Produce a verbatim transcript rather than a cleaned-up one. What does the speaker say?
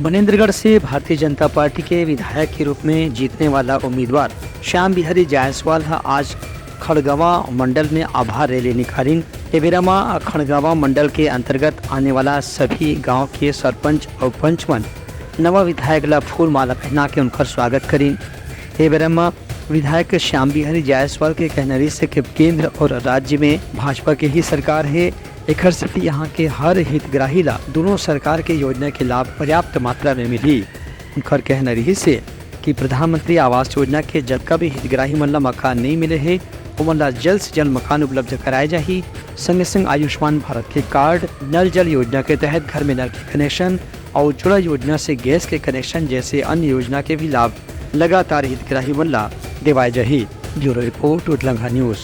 मनेन्द्रगढ़ से भारतीय जनता पार्टी के विधायक के रूप में जीतने वाला उम्मीदवार श्याम बिहारी जायसवाल ह आज खड़गवां मंडल में आभार रैली निकालिन। ए बेरा म खड़गवां मंडल के अंतर्गत आने वाला सभी गांव के सरपंच अउ पंच मन नवा विधायक ला फूल माला पहना के उनकर स्वागत करिन। ए बेरा म विधायक श्याम बिहारी जायसवाल के कहना रहिस हे कि केंद्र और राज्य में भाजपा के ही सरकार हे, एखर सेती यहाँ के हर हितग्राही ला दोनों सरकार के योजना के लाभ पर्याप्त मात्रा में मिलही। उनकर कहना रहिस हे कि प्रधानमंत्री आवास योजना के जतका भी हितग्राही मन ला मकान नइ मिले हे, ओमन ला जल्द से जल्द मकान उपलब्ध कराए जाही। संगे संग आयुष्मान भारत के कार्ड, नल जल योजना के तहत घर में नल के कनेक्शन और उज्ज्वला योजना से गैस के कनेक्शन जैसे अन्य योजना के भी लाभ लगातार हितग्राही मन ला देवाए जाही। Bureau report, Utlangha news.